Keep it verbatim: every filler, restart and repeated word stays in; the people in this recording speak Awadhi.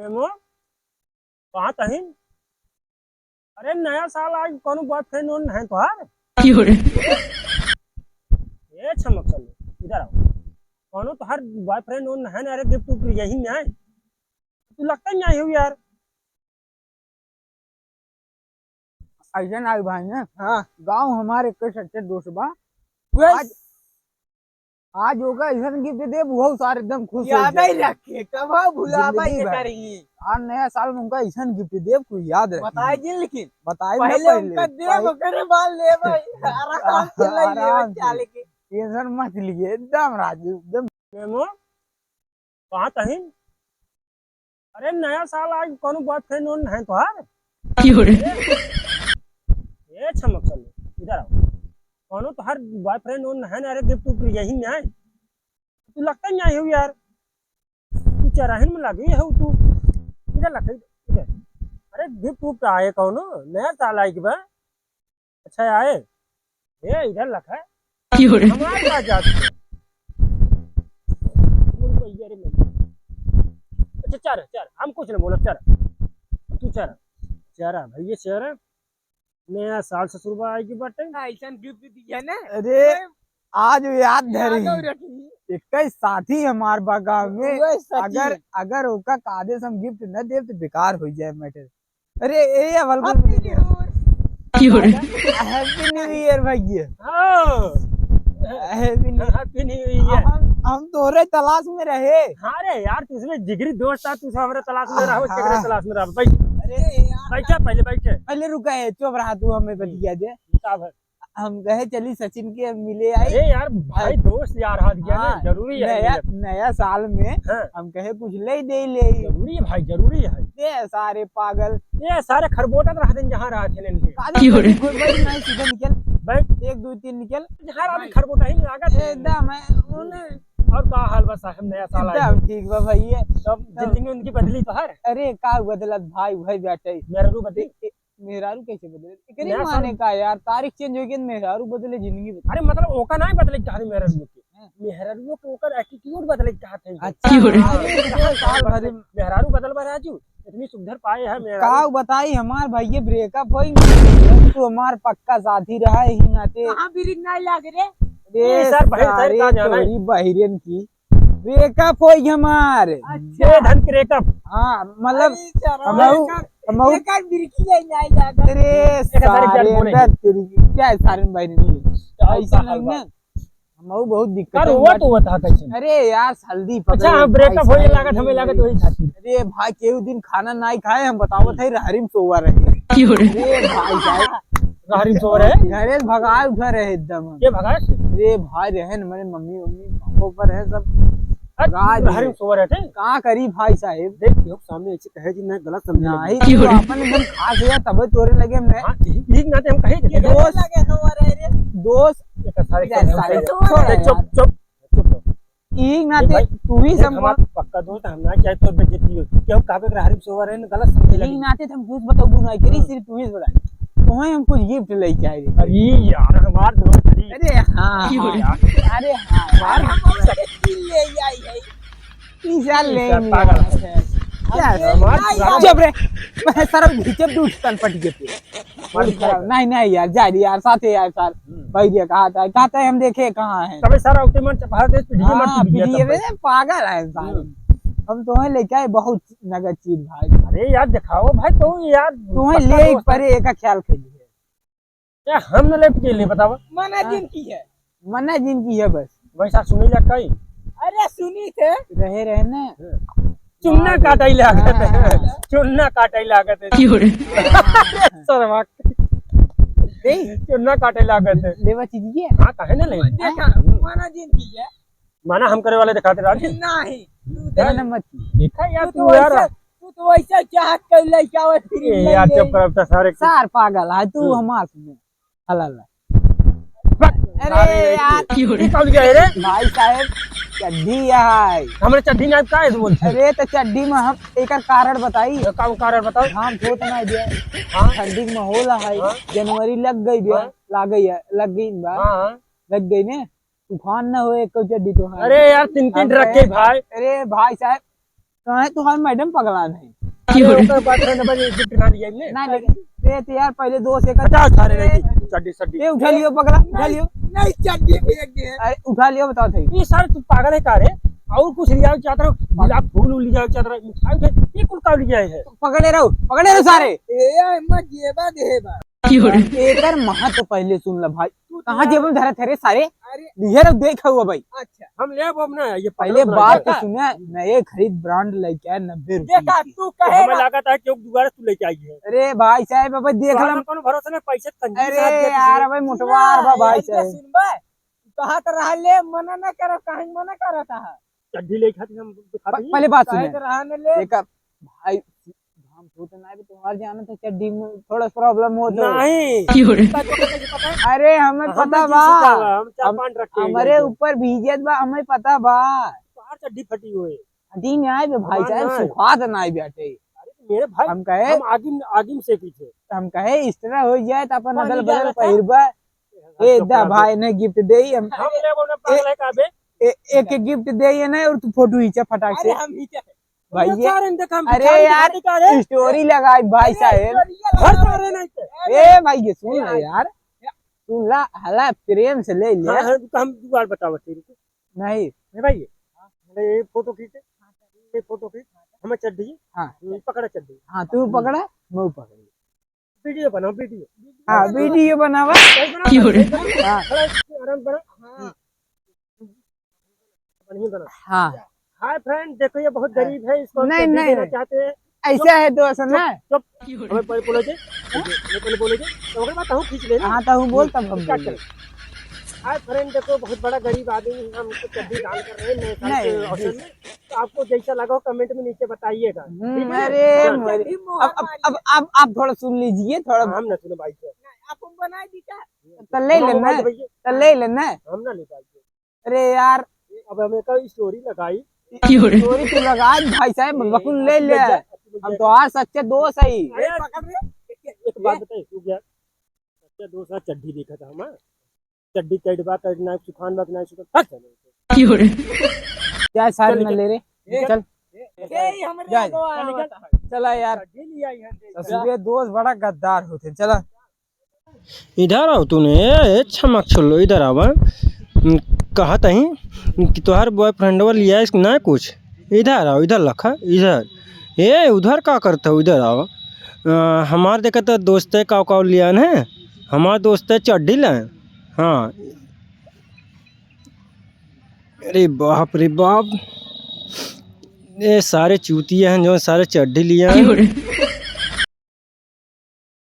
एमो, कहाँ तहिन? अरे, नया साल आज, कौनो बॉयफ्रेंड उन है तोहार? क्यों रे? ए, छमक साले, इधर आओ। कौनो तोहार बॉयफ्रेंड उन है ना? अरे, गिफ्ट उफ्ट यही नहीं है। तू लगता ही नहीं हो यार। ऐसा ना भाई ना। हाँ। गाँव हमारे एक सच्चे दोस्त बा। आज, आज ओका ऐसन गिफ्ट देब, वो सारे एकदम खुश हो जाए। याद ही रखे, कबो भुलाबा जिंदगी के भर। करी। आज नया साल में उनका ऐसन गिफ्ट देब, कुछ याद रखी। बताए जी, लेकिन बताए ना पहले पहले। उनका देब, पहले ओकरे बाद लेबै। आराम से ले लेबै, आराम से। चाले के। टेंशन मत लिए, एकदम राजू, एकदम। मेमो, कहाँ तहिन? अरे, नया साल आज, कौनो बॉयफ्रेंड उन है तोहार? क्यों रे? ए, छमक साले, इधर आओ। कौनो तोहार बॉयफ्रेंड उन है ना? अरे, गिफ्ट उफ्ट यही नहीं है। तू लगता ही नहीं हो यार। तू चराहिन में लगे हो तू। इधर लग, इधर। अरे, गिफ्ट उफ्ट आए कौनो? नया साल आए के बा। अच्छा आए। ए, इधर लग है। क्यों रे? हमारे पास जात है। बोल भैया रे भैया। अच्छा, चल, चल, हम कुछ नहीं बोलब, चल। तू चल। चल, भैया, चल। नया साल ससुरबा आए के बाटे। ऐसन गिफ्ट दिया ना। अरे, आज वो याद धरी। याद रखी। इक्कीस साथी हमार बा गाँव में। उहे सखी। अगर, अगर ओका कादे से हम गिफ्ट न देब तो बेकार हो जाए मैटर। अरे, ए, अवल को Happy New Year। क्यों रे? Happy New Year भैया। हाँ। Happy New Year। Happy New Year। हम, हम तोरे तलाश में रहे। हाँ रे यार, तू इसमें जिगरी दोस्त था, तू हमारे तलाश में रहो, हाँ। केकरे तलाश में रहो। बैठ। अरे यार। बैठा पहले, बैठे। पहले रुका है, चुप रहा तू, हमें बतिया दे। का भाई? हम कहे चली सचिन के मिले आई। अरे यार, भाई, हाँ। दोस्त यार हाथ गया ना, हाँ, जरूरी है नया, ये। नया साल में हाँ। हम कहे कुछ ले दे ले। जरूरी है भाई, जरूरी है। ये सारे पागल। ये सारे खरबोटा रह दिन जहाँ रहा थे इनके। कादर क्यों रे? कोई बैठ नहीं, सीधा निकल। बैठ। एक, दो, तीन निकल। जहाँ रहा खरबोटा ही लागत है। एकदम है, उन्हें। और का हाल बा साहब, नया साल आ एकदम गया। ठीक बा भैया। तब तब जिंदगी उनकी बदली तो हर। अरे का बदलत भाई, भाई बैठे। मेरा रू बदली। ए, ए, मेहरारू कैसे बदले? एकरे नया माने साल का यार, तारीख चेंज हो गई, मेहरारू बदले, जिंदगी बदले। अरे मतलब ओका नहीं बदले चाहते मेहरारू के। हाँ। मेहरारू के ओकर एटीट्यूड बदले चाहते हैं। अच्छा। क्यों रे? अरे, दो साल भर में। मेहरारू बदल बा राजू, इतनी सुंदर पाए है मेहरारू। का बताई, हमार भैया ब्रेकअप होई, तू हमार पक्का साथी रहा यही नाते। कहाँ ब्रेक नहीं लागे रे? अरे ये सर, भाई, सर, सारे का जाना है? तोरी बहिरन की। ब्रेकअप होई हमार। अच्छा। ये धन ब्रेकअप। हाँ, मतलब, अरे, चलो, हमहू, एक आध, हमहू एक आध बिरकी ले जाए जाकर। अरे, एक आध बार क्या सारे बोले? अंदर तेरी, क्या है सारे भाई ने? क्या ऐसा होता है नहीं बात? ना, हमहू बहुत दिक्कत कर में हुआ बात। तो हुआ था कैसे? अरे यार, हल्दी पकड़ अच्छा, हाँ, भाई ब्रेकअप होई साहब, लागत, हमें लागत वही खातिर। अरे भाई, केहू दिन खाना नहीं खाए, हम बतावत है, रहरी में सोवा रहे। क्यों रे? अरे भाई साहब, रहरी में सोवा रहे? घरे से भगाए उठा रहे एकदम। के भगाए से? अरे भाई, रहे न, मेरे मम्मी, मम्मी, पापा पर है सब। अच्छा, राज रहरी है। में सोवा रहे थे? का करी भाई साहेब? देख, केहू सामने ऐसे कहे जी, मैं गलत समझे नहीं, लगे। तू अपन एकदम खास है, तबे तोरे लगे मैं। हाँ, ठीक, ठीक नाते हम कहे थे। ये दोस्त, दोस्त। ये तो सारे ये सारे छोड़ दे, यार। चुप, चुप, चुप रहो। ठीक नाते देख भाई, तू ही देख संभाल। हमार पक्का दोस्त, हम ना चाहे तोर बेइज्जती हो। केहू कहबे कि रहरी में सोवा रहे न, गलत समझे लगे। ठीक नाते हम कुछ बताबू ना करी, हाँ। सिर्फ तू ही बता। तोहे हम कुछ गिफ्ट लेके आए रहे। अरे यार, हमार दोस्त, अरे। अरे हाँ, हाँ यार। अरे हाँ यार। यार, हम और एक चीज ले आई है। ई साल ले ई साल नहीं पागल आया है। है। क्या अरे, हमार नहीं यार। चुप रे। मैं सारा घिचब दूध तन पट गए पे। मार दिया। नहीं, नहीं यार, जा रही यार, साथे यार, सार। हम्म। भाई दिया, कहा था, कहा था, हम देखे कहाँ है। तबे सारा उते मन चपहा दे, पीढ़ी हाँ, मत पीढ़ी पीढ़ी है, बे, पागल है सारे। हम्म। हम तोहे लेके आए बहुत नगद चीज भाई। अरे यार, दिखाओ भाई, तो यार, तोहे पक्का ले दोस्त है। परे एका ख्याल कर लिए। क्या हम न लेट के लिए बतावा? मना हाँ। जिन की है। मना जिन की है बस। वैसा सुनी जा कहीं? अरे सुनी थे। रहे रहे ना। चुन्ना काटाई लागत है। हाँ। चुन्ना काटाई लागत है। क्यों रे? शर्मा। नहीं। चुन्ना काटाई लागत है। लेवा चीज ये? हाँ, काहे ना ले? देखा, मना जिन की है। मना हम करे वाले दिखाते राजू। नहीं। तेरा नंबर की। देखा यार तू तू तो यार। वैसे, तू तो वैसे चाहत कर लइका आवत फिर ए ले यार, ले। चुप कर अब तो सारे। सार पागल है तू हम्म। हमार सुने। हलाला। बक-, अरे अरे यार। ये कौन गया है रे? भाई साहब, चड्ढी है। हमरे चड्ढी नाइब का है बोलते? अरे तो चड्ढी में हम एकर कारण बताई। ये का कारण बताओ? घाम होत ना दिया। हाँ। ठंडी के माहौल है। हाँ। जनवरी लग गई बे। हाँ। लग गई है, लग गई बा। हाँ, हाँ। लग गई ने। तूफान ना होए एको चड्ढी तोहार। अरे यार, तीन तीन हम रखे कहे, भाई। अरे भाई साहब, कहे तोहार मैडम पगला नहीं। अरे, ओकर boyfriend बने gift ना लिया ने। ना लेके। ए, तो यार, पहले दोस्त एक हटा सारे नहीं, चड्डी, चड्डी। ए, उठा लियो पगला, उठा लियो। नहीं, चड्डी फेंक दे। अरे, उठा लियो, बताओ थे। ये सारे तू पागल है का रे? और कुछ लिया चाहता रहो, गुलाब फूल उल लिया चाहता रहो, मिठाई उठाई, ये कुल का लिया है? पकड़े रहो, पकड़े रहो सारे। ए, ए, मत जेबा देबा। एकर महत्व पहले सुन ल भाई। तू कहाँ जेब में धरत है रे सारे? अरे। लिहे रहो, देख हुआ भाई। अच्छा। हम लेब अब ना, ये पहले पकड़ो ना, बात तो सुने, नए खरीद brand लेके आए, नब्बे रुपये देखा, की। तू कहे हमें ना। लागत है कि दुबारा तू लेके आई है। अरे भाई साहब, अब देख तो लो। हमें कोनो भरोसा नहीं, पैसे कंजूस अरे आदमी है यार, तुझे। अब मोटवार बा भाई साहब। सुनबे, कहत रहा ले, मना ना करब, काहे मना करत है? चड्डी लेके खातिर हम दिखाते प-, हैं। पहले बात सुने। कहत रहा न ले। देखा, भाई, हम तो ना भी तोहार जानत है, चड्डी में थोड़ा problem होत है। नहीं। क्यों रे? अरे, हमें हम पता नहीं बा। किसी का बा, हम चार हम, पांच रखे हैं हमरे इधर। ऊपर भीजत बा, हमें पता बा। तोहार चड्डी फटी हुई। फटी नहीं आए बे भाई हमार साहब, ना है। सुखात नहीं बैठे। अरे, मेरे भाई, हम कहे, हम आगिम, आगिम से पीछे। हम कहे, इस तरह हो जाए तो अपन पानी अगल बगल डालत है। पहिरबा। ए, दा भाई, नहीं gift दे, हम हम लेबो ना, पागल है का बे? ए-, एक, एक gift दे ये ना, और तू photo खींचा फटाक से। अरे, हम खींचे। भाई, ये सारे देख, हम अरे भिखारी यार, दिखाते का रे? Story लगाई भाई अरे, साहब। Story हर लगाओ। सारे नहीं थे। ए भाई, ये सुन ए ना भाई। यार, सुन ला, हला प्रेम से ले ले। हाँ, हाँ, तो हम जुगाड़ बताओ तेरे को। नहीं। ए भाई, ये photo खींचे, ये photo खींच, हमें चड्डी, हाँ। ये पकड़ा चड्डी। हाँ, तू पकड़ा, मैं पकड़ी। Video बनाओ, video। हाँ, video बनावा। सही बनाओ, क्यों रे? सही बनाओ। हाँ। थोड़ा आराम बनाओ। हाँ। बढ़िया बनाओ। हाँ। Hi friend, देखो ये बहुत गरीब है, इसको हम नहीं, चड्डी नहीं। देना चाहते हैं। ऐसा है दोस्त ना। चुप, चुप। हमें पहले बोलो जी। हमें पहले बोलो जी। तो ओकरे बाद हम खींच लेना। हाँ, तो हम बोल, तब हम क्या बोल। करें? Hi friend, देखो बहुत बड़ा गरीब आदमी है, हम उसको चड्डी दान कर रहे हैं नए साल के अवसर में। तो आपको जैसा लगा हो comment में नीचे बताइएगा। हम्म, ठीक है? अरे, हाँ। अब, अब, अब, अब आप थोड़ा सुन लीजिए, थोड़ा। हम ना सुनो भाई को। आप हम बनाए दी क्या? तो ले लेना, तो ले लेना। हम ना ले पाएंगे। अरे यार। अब हमें का story लगाई। Story तू लगा भाई साहब, बकुल ले ले। हम तो आज सच्चे दोस्त है। अरे पकड़ रे। एक बात बताइए, तू क्या सच्चे दोस्त है? चड्डी देखा था हमारा। चड्डी tight बा, tight ना सुखान बा, ना सुखान। हट चलो। क्या साइड में ले रे? चल। ए, हमरे जा। आगवा आवता है। चला यार। ससुरे दोस्त बड़ा गद्दार होते हैं। चला। इधर आओ तूने, ए, ए, छमक छोलो, इधर आवा। हम्म, कहत हई कि तोहार boyfriendवा लिया है ना कुछ? इधर आओ, इधर लखा, इधर। ए, उधर का करत हो? इधर आओ। अ, हमार देखत दोस्त है, काव काव लिया है? हमार दोस्त है चड्डी लाए। हाँ। अरे बाप रे बाप, ये सारे चूतिया हैं जो सारे चड्डी लिया हैं। क्यों रे?